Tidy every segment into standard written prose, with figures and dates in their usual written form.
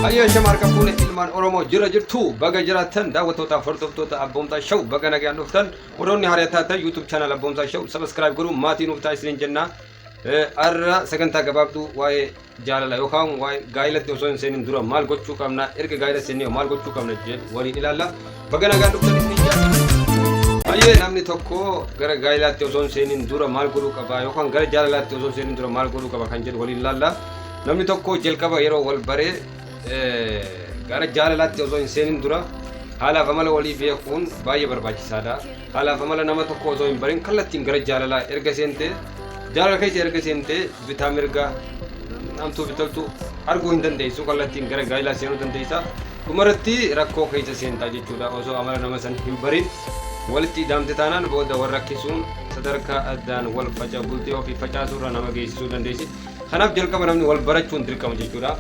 Hayyee shama harka fuune ilmaan Oromoo jira jirtu baga jiraattan daawwattootaaf hordoftoota Abboomsaa Show baga nagaan dhuftan warroonni haaraa taatan YouTube channel Abboomsaa Show subscribe godhuun maatii nuuf ta'a isiniin jenna. Har'a sagantaa gabaabduu waa'ee jaalala yookaan waa'ee gaa'ilatti osoo hin seenin dura maal gochuu qabna erga gaa'ila seennee maal gochuu qabna jedhu waliin ilaalla. Baga nagaan dhuftan isiniin jenna. Hayyee namni tokko gara gaa'ilaatti osoo hin seenin dura maal godhuu qaba yookaan gara jaalalaatti osoo hin seenin dura maal godhuu qaba kan jedhu waliin ilaalla. Namni tokko jalqaba yeroo wal baree gara jaalalaatti osoo hin seenin dura haalaaf amala walii beekuun baay'ee barbaachisaadha. Haalaaf amala nama tokko osoo hin barin kallattiin gara jaalalaa erga seentee jaalala keessa erga seentee bitaa mirga hamtuu fi toltuu arguu hin dandeessu kallattiin gara gaa'ilaa seenuu dandeessa. Dhumarratti rakkoo keessa seentaa jechuudha osoo amala nama san hin barin walitti ida'amte taanaan booda wal rakkisuun sadarkaa addaan wal faca bultii ofii facaasuurra nama geessisuu dandeessi. Kanaaf jalqaba namni wal barachuun dirqama jechuudha.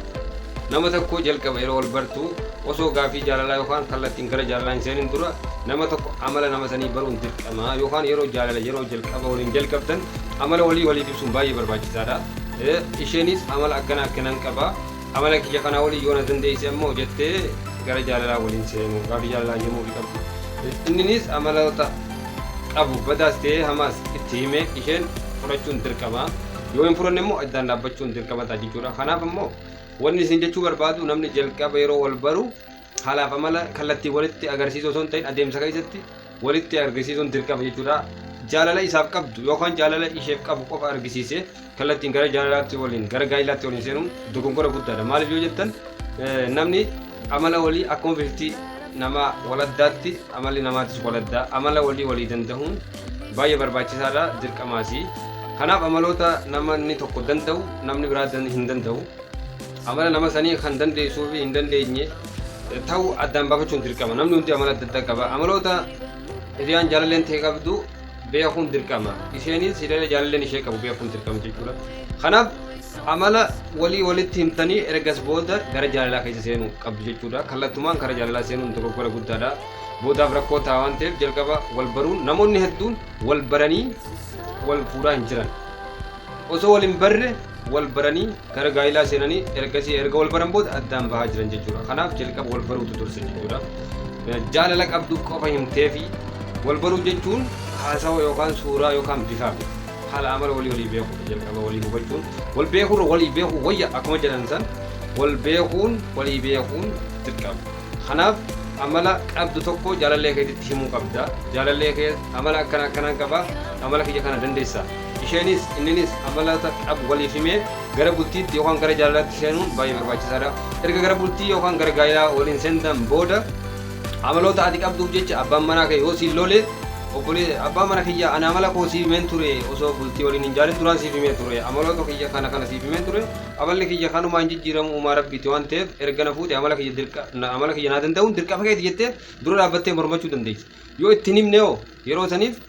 Nama tokko jalqaba yeroo wal bartu osoo gaafii jaalalaa yookaan kallattiin gara jaalalaa hin seenin dura nama tokko amala nama sanii baruun dirqama yookaan yeroo jaalala yeroo jalqaba waliin jalqabdan amala walii waliif ibsuun baay'ee barbaachisaadha. Isheenis amala akkana akkanaan qaba amala kiyya kanaa olii yoo na dandeesse ammoo jettee gara jaalalaa waliin seenuu gaafii jaalalaa yommuu ofii qabdu. Inninis amaloota qabu badaas ta'ee hamaas itti himee isheen fudhachuun dirqama. Yoo hin fudhanne immoo addaan dhaabbachuun dirqama ta'a jechuudha. Kanaaf immoo wanni isin jechuu barbaadu namni jalqaba yeroo wal baru haalaaf amala kallattii walitti agarsiisuu osoo hin ta'in adeemsa keessatti walitti argisiisuun dirqama jechuudha. Jaalala isaaf qabdu yookaan jaalala isheef qabu qofa argisiisee kallattiin gara jaalalaatti waliin gara gaa'ilaatti waliin seenuun dogongora guddaadha. Maaliif yoo jettan namni amala walii akkuma bifti nama waladdaatti amalli namaatis waladdaa amala walii walii danda'uun baay'ee barbaachisaadha dirqamaasi. Kanaaf amaloota namni tokko danda'u namni biraa hin danda'u. Amala nama sanii kan dandeessuu fi hin dandeenye ta'uu addaan baafachuun dirqama. Namni hundi amala adda addaa qaba. Amaloota hiriyaan jaalalleen ta'e qabdu beekuun dirqama. Isheenis hiriyaa jaalalleen ishee qabu beekuun dirqama jechuudha. Kanaaf amala walii walitti himtanii ergas booda gara jaalalaa keessa seenuu qabdu jechuudha. Kallattumaan gara jaalalaa seenuun dogoggora guddaadha. Boodaaf rakkoo ta'a waan ta'eef jalqaba wal baruun namoonni hedduun wal baranii wal fuudhaa hin jiran. Osoo wal hin barre wal baranii gara gaa'ilaa seenanii ergasii erga wal baran booda addaan bahaa jiran jechuudha. Kanaaf jalqaba wal baruutu dursa jechuudha. Jaalala qabdu qofa himtee fi wal baruu jechuun haasawa yookaan suuraa yookaan bifaa miti. Haala amala walii walii beekuudha jalqaba walii hubachuun. Wal beekuurra walii beekuu wayya akkuma jedhan san wal beekuun walii beekuun dirqama. Kanaaf amala qabdu tokko jaalallee keetitti himuu qabda. Jaalallee kee amala akkana akkanaan qaba amala kiyya kana dandeessa. Isheenis inninis amaloota qabu waliif himee gara bultiitti yookaan gara jaalalaatti seenuun baay'ee barbaachisaadha. Erga gara bultii yookaan gara gaa'ilaa waliin seentan booda amaloota ati qabduuf jecha abbaan manaa kee yoo siin lole obbolee abbaa mana kiyya ana amala koo siif himeen ture osoo bultii waliin hin jaalin duraan siif himee ture amaloota kiyya kana kana siif himeen ture amalli kiyya kanumaa hin jijjiiramu uumaa rabbiiti waan ta'eef erga na fuute amala kiyya dirqa amala kiyya naa danda'uun dirqama keeti jettee dura dhaabbattee mormachuu dandeessa. Yoo itti hin himne hoo yeroo saniif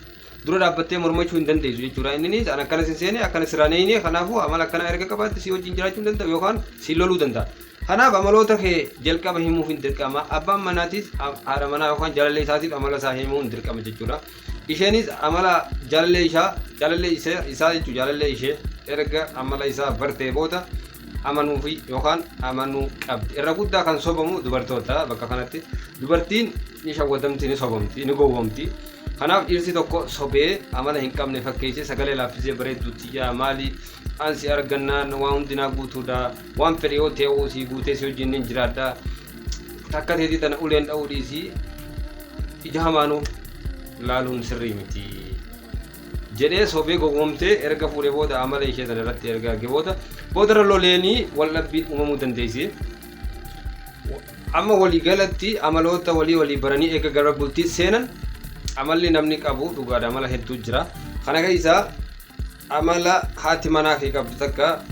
dura dhaabbattee mormachuu hin dandeessu jechuudha. Inninis an akkana sin seene akkana sirraa neeyne kanaafuu amala akkana erga qabaatte si wajjin jiraachuu hin danda'u yookaan si loluu danda'a. Kanaaf amaloota kee jalqaba himuuf hin dirqama. Abbaan manaatis haadha manaa yookaan jaalallee isaatiif amala isaa himuun dirqama jechuudha. Isheenis amala jaalallee isaa jaalallee isaa jechuun jaalallee ishee erga amala isaa bartee booda amanuufi yookaan amanuu qabdi. Irra guddaa kan sobamu dubartoota bakka kanatti. Dubartiin ni shawwadamti, ni sobamti, ni gowwomti. Kanaaf dhiirsi tokko sobee amala hin qabne fakkeessee sagalee laaffisee bareedduu tiyyaa maali an si argannaan waan hundi naa guutuudha waan fedhe yoo ta'e si guutee si wajjin nin jiraadha takka teetii tana uleen dha'uu dhiisii ija hamaanuu laaluun sirrii miti jedhee sobee gowwoomtee erga fuudhee booda amala ishee sana irratti erga arge booda boodarra loleenii wal dhabbiin uumamuu dandeessi. Amma walii galatti amaloota walii walii baranii eega gara bultii seenan amalli namni qabu dhugaadha amala hedduu jira. Kana keessaa amala haati manaa kee qabdu takka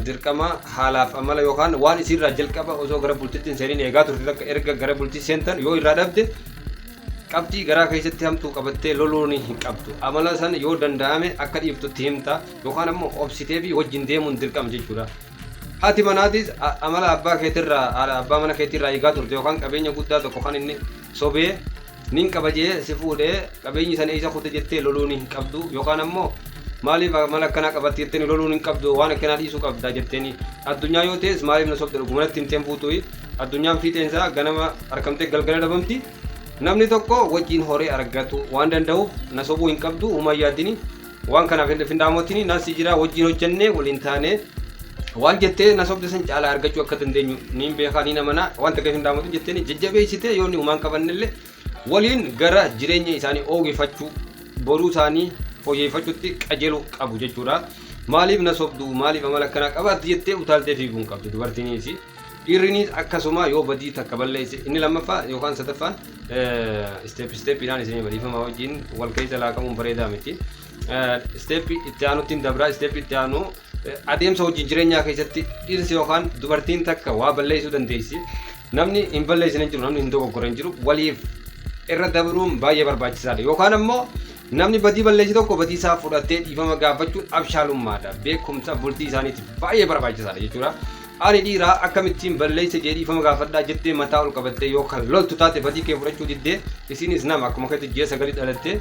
dirqama haalaaf amala yookaan waan isiirraa jalqaba osoo gara bultiitti hin seenin eegaa turte takka erga gara bultii seentan yoo irraa dhabde qabxii garaa keessatti hamtuu qabattee loluun hin qabdu. Amala san yoo danda'ame akka dhiiftutti himta yookaan ammoo obsitee fi wajjin deemuun dirqama jechuudha. Haati manaatis amala abbaa keetirraa haadha abbaa mana keetirraa eegaa turte yookaan qabeenya guddaa tokko kan inni sobee nin qaba jee si fuudhee qabeenyi sana eessa kute jettee loluun hin qabdu yookaan ammoo Maaliif amala akkanaa qabatti jettanii loluun hin qabdu, waan akkanaa dhiisuu qabda jetteeni. Addunyaa yoo ta'es maaliif na sobde dhugumanatti himteen fuutuyi. Addunyaan fiixeen isaa ganama argamtee galgala dhabamti. Namni tokko wajjin horii argatu waan danda'uuf na sobuu hin qabdu, humaa yaadini. Waan kanaaf hin findaamotini, nan si jira, wajjin hojjennee waliin taanee waan jettee na sobde san caalaa argachuu akka dandeenyu niin beekaa, niin amanaa, waan takka hin daamotin jetteeni jajjabeessitee, yoo inni humaan qabannellee waliin gara jireenya isaanii oogifachuu, boruu isaanii fooyyeffachuutti qajeeluu qabu jechuudha. Maaliif na sobdu, maaliif amala akkanaa qabaatti jettee utaaltee fiiguu hin qabdu dubartiinis. Dhiirrinis akkasuma yoo badii takka balleesse, inni lammaffaa yookaan sadaffaan, step stepiidhaan isinii badiifamaa wajjin wal keessa laaqamuun bareedaa miti. Step itti aanutti hin dabraa. Step itti aanu, adeemsa wajjin jireenyaa keessatti dhirsi yookaan dubartiin takka waa balleessuu dandeessi. Namni hin balleessine hin jiru, namni hin dogoggore hin jiru. Waliif irra dabruun baay'ee barbaachisaadha. Yookaan ammoo namni badii balleessi tokko badii isaa fudhatee dhiifama gaafachuun abshaalummaadha. Beekumsa bultii isaaniitiif baay'ee barbaachisaadha jechuudha. Ani dhiiraa akkamittiin balleessa jee dhiifama gaafadhaa jettee mataa ol qabattee yoo kan loltu taate, badii kee fudhachuu diddee, isinis nama akkuma keetti ji'a sagalii dhalattee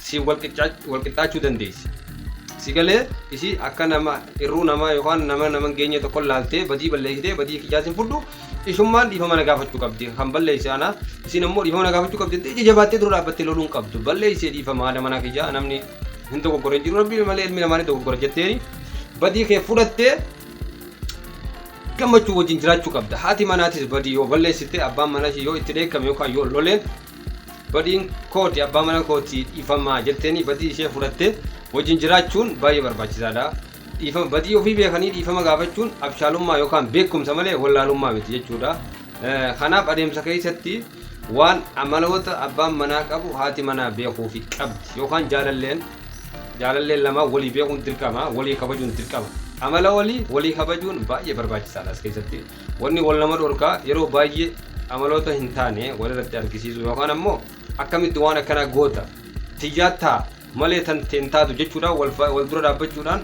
si wal qixxaachuu dandeessi. Si galee, isii akka nama irruu namaa yookaan nama nama hin geenye tokko laaltee badii balleessitee badii kiyyaas hin fudhu, ishummaan dhiifama na gaafachuu qabdi, kan balleesse ana, isin ammoo dhiifama na gaafachuu qabdi jettee ija jabaattee dura dhaabbattee loluu hin qabdu. Balleessee dhiifama, haadha manaa kiyyaa, namni hin dogoggore hin jiru, rabbi malee ilmi namaa ni dogoggora jetteeni badii kee fudhattee gammachuu wajjin jiraachuu qabda. Haati manaatis badii yoo balleessite, abbaan manaa ishee yoo itti dheekkame yookaan yoo loleen, badiin kooti, abbaa mana kooti, dhiifamaa jetteeni badii ishee fudhattee wajjin jiraachuun baay'ee barbaachisaadha. Dhiifama, badii ofii beekanii dhiifama gaafachuun abshaalummaa yookaan beekumsa malee wallaalummaa miti jechuudha. Kanaaf adeemsa keessatti waan amaloota abbaan manaa qabu haati manaa beekuufi qabdi, yookaan jaalalleen lama walii beekuun dirqama, walii kabajuun dirqama. Amala walii walii kabajuun baay'ee barbaachisaadha as keessatti. Wanni wal nama dhorkaa yeroo baay'ee amaloota hin taane walirratti argisiisu, yookaan ammoo akkamitti waan akkanaa goota, tiyyaattaa malee tan teen taatu jechuudhaan wal dura dhaabbachuudhaan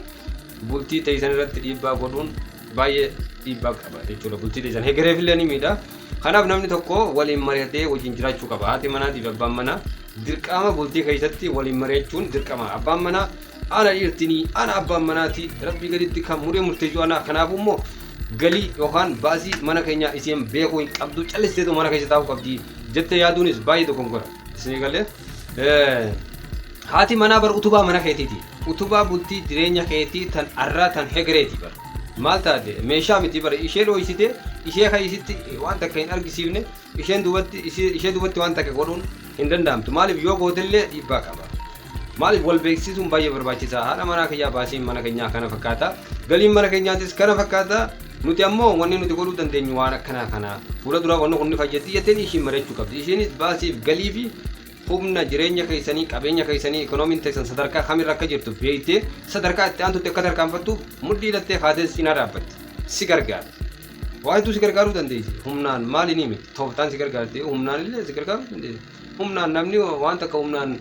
bultii teessan irratti dhiibbaa godhuun baay'ee dhiibbaa qaba jechuudha. Bultii teessan hegereefillee ni miidha. Kanaaf namni tokko waliin mari'atee wajjin jiraachuu qaba. Haati manaatii fi abbaan manaa dirqama bultii keessatti waliin mari'achuun dirqama. Abbaan manaa ana dhiirtinii, ana abbaan manaati, rabbii gaditti kan muree murteessu ana, kanaafuu immoo galii yookaan baasii mana keenyaa isheen beekuu hin qabdu, callisteetu mana keessa taa'uu qabdi jettee yaaduunis baay'ee dogongora. Isinii galee, haati manaa bar utubaa mana keetiiti. Utubaa bultii jireenya keetii tan arraa tan hegereeti bar. Maal taate, meeshaa miti bara. Ishee dhooysite, ishee keessitti waan takka hin argisiifne, isheen duubatti ishee duubatti waan takka godhuun hin danda'amtu. Maaliif, yoo gootellee dhiibbaa qaba. Maaliif, wal beeksisuun baay'ee barbaachisaa. Haadha manaa kiyyaa, baasiin mana keenyaa kana fakkaata. Galiin mana keenyaatis kana fakkaata. Nuti ammoo wanni nuti godhuu dandeenyu waan akkanaa kana. Fuula duraa wanni kun ni fayyaddi jetteen ishiin mari'achuu qabdi. Isheenis baasiif galii fi humna jireenya keessanii, qabeenya keessanii, ikoonomiin teessan sadarkaa kamirra akka jirtu beektee sadarkaa itti aantutti akka tarkaanfattuuf mudhii hidhattee kaatee cinaa dhaabbatti. Si gargaara. Waa hedduu si gargaaruu dandeessi. Humnaan maaliin miti. Tooftaan si gargaarti. Humnaan illee si gargaaruu dandeessi. Humnaan namni waan takka humnaan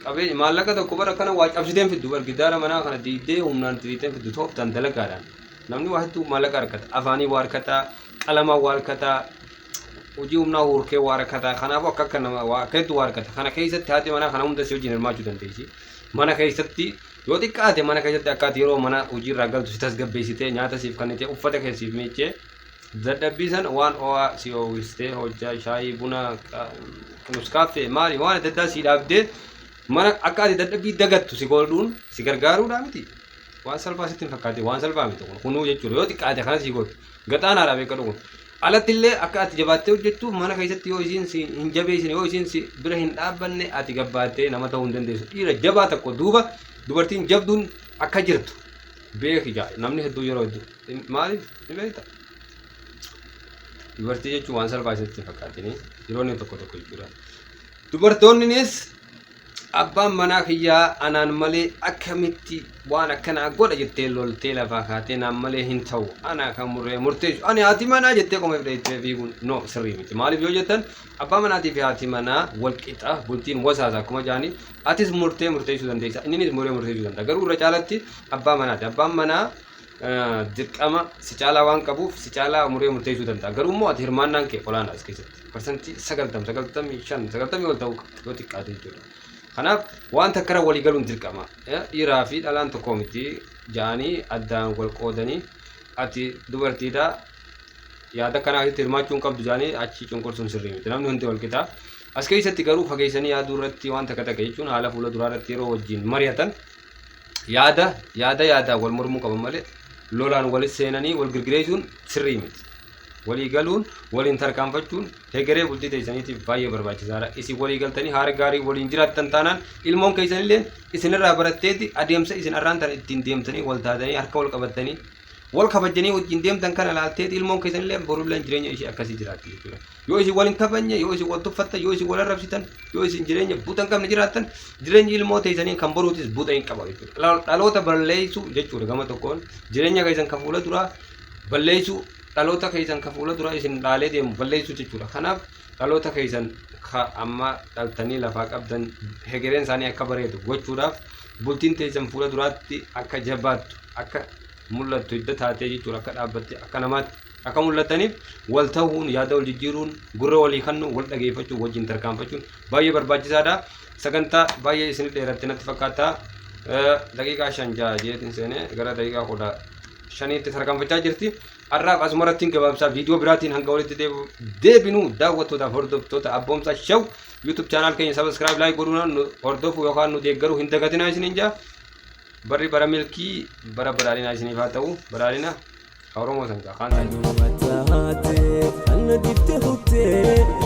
qabeenya maallaqa tokko bara kana waa cabsiteen fiddu, bar gidaara manaa kana diigdee humnaan diriiteen fiddu, tooftaan dalagaadhaan. Namni waa hedduu maallaqa argata. Afaanii waa argata, qalamaa waa argata, hojii humnaa hurkee waa argata. Kanaafuu akka nama waa akka hedduu waa argata. Kana keessatti haati manaa kana hunda si wajjin hirmaachuu dandeessi. Mana keessatti yoo xiqqaate, mana keessatti akka ati yeroo mana hojiirraa galtu si tasgabbeessitee, nyaata siif kennitee, uffata kee siif miiccee, dadhabbii san waan ho'aa si oowwistee, hojjaa shaayii, buna, nuskaaffee, maali, waan adda addaa si dhaabdee, mana akka ati dadhabbii dagattu si godhuun si gargaaruudhaa miti. Waan salphaa sitti hin fakkaate, waan salphaa miti kun kunuu jechuudha. Yoo xiqqaate kana si godhu gaxaanaadha, beekadhu kun. Alatti illee akka ati jabaattee hojjettuuf mana keessatti yoo isiin si hin jabeessine, yoo isiin si bira hin dhaabbanne, ati gabbaattee nama ta'uu hin dandeessu. Dhiira jabaa tokko duuba dubartiin jabduun akka jirtu beeki jaa namni hedduu yeroo hedduu. Maaliif ni beekta? Dubartii jechuun waan salphaa isinitti hin fakkaatini yeroo inni tokko tokko jechuudha. Dubartoonnis abbaan manaa kiyyaa anaan malee akkamitti waan akkanaa godha jettee loltee lafaa kaatee, naan malee hin ta'u, ana kan murree murteessu ani haati manaa jettee qoma fidhattee fiiguun no, sirrii miti. Maaliif yoo jettan, abbaa manaatii fi haati manaa wal qixa, bultiin wasaasa akkuma jaanii, atis murtee murteessuu dandeessa, inninis muree murteessuu danda'a. Garuu irra caalatti abbaa manaati. Abbaan manaa dirqama si caalaa waan qabuuf si caalaa muree murteessuu danda'a. Garuu immoo ati hirmaannaan kee olaanaa as keessatti. 90%, 95, 90 ol ta'uu qaba yoo xiqqaate jechuudha. Kanaaf waan takka irra walii galuun dirqama. Dhiiraa fi dhalaan tokko miti ja'anii addaan wal qoodanii, ati dubartiidha, yaada kanaa keessatti hirmaachuu hin qabdu ja'anii achi cunqursuun sirrii miti. Namni hundi wal qixa. As keessatti garuu fageessanii yaaduu irratti waan takka takka jechuun haala fuula duraa irratti yeroo wajjin mari'atan yaada yaada yaadaan wal mormuu qaban malee lolaan wal seenanii wal girgireessuun sirrii miti. Walii galuun, waliin tarkaanfachuun hegeree bultii teessaniitiif baay'ee barbaachisaadha. Isin walii galtanii haala gaarii waliin jiraattan taanaan ilmoon keessanillee isinirraa baratteeti adeemsa isin arraan tana ittiin deemtanii, wal taatanii, harka wal qabattanii, wal kabajanii wajjin deemtan kana laalteeti ilmoon keessanillee borullee jireenya ishee akkasii jiraatti jechuudha. Yoo isin wal hin kabajne, yoo isin wal tuffattan, yoo isin wal arrabsitan, yoo isin jireenya buta hin qabne jiraattan, jireenyi ilmoo teessanii kan boruutis buta hin qaba jechuudha. Dhaloota balleessuu jechuudha. Gama tokkoon jireenya keessan kan fuula duraa balleessuu, dhaloota keessan kan fuula duraa isin dhaalee deemu balleessuu jechuudha. Kanaaf dhaloota keessan ka amma dhaltanii lafaa qabdan hegereen isaanii akka bareedu gochuudhaaf, bultiin teessan fuula duraatti akka jabaattu, akka mul'attu, hidda taatee jechuudha, akka dhaabbatte, akka namaatti akka mul'ataniif wal ta'uun, yaada wal jijjiiruun, gurra walii kennu, wal dhageeffachuun, wajjin tarkaanfachuun baay'ee barbaachisaadha. Sagantaa baay'ee isin dheeratte natti fakkaata. Daqiiqaa 5 6 jeetiin seenee gara daqiiqaa 15tti tarkaanfachaa jirti. Har'aaf asuma irratti gabaabsaa. Viidiyoo biraatiin hanga walitti deebinu, daawwattootaaf hordoftoota Abboomsaa Show, YouTube channel keenya subscribe, like godhuun nu hordofuu yookaan nu deeggaruu hin dagatinaa isiniin jaa. Barri bara milkii, bara badhaadhinaa isiniif haa ta'u. Badhaadhina Oromoo sangaa kaan. Mataate anna dibte huttee.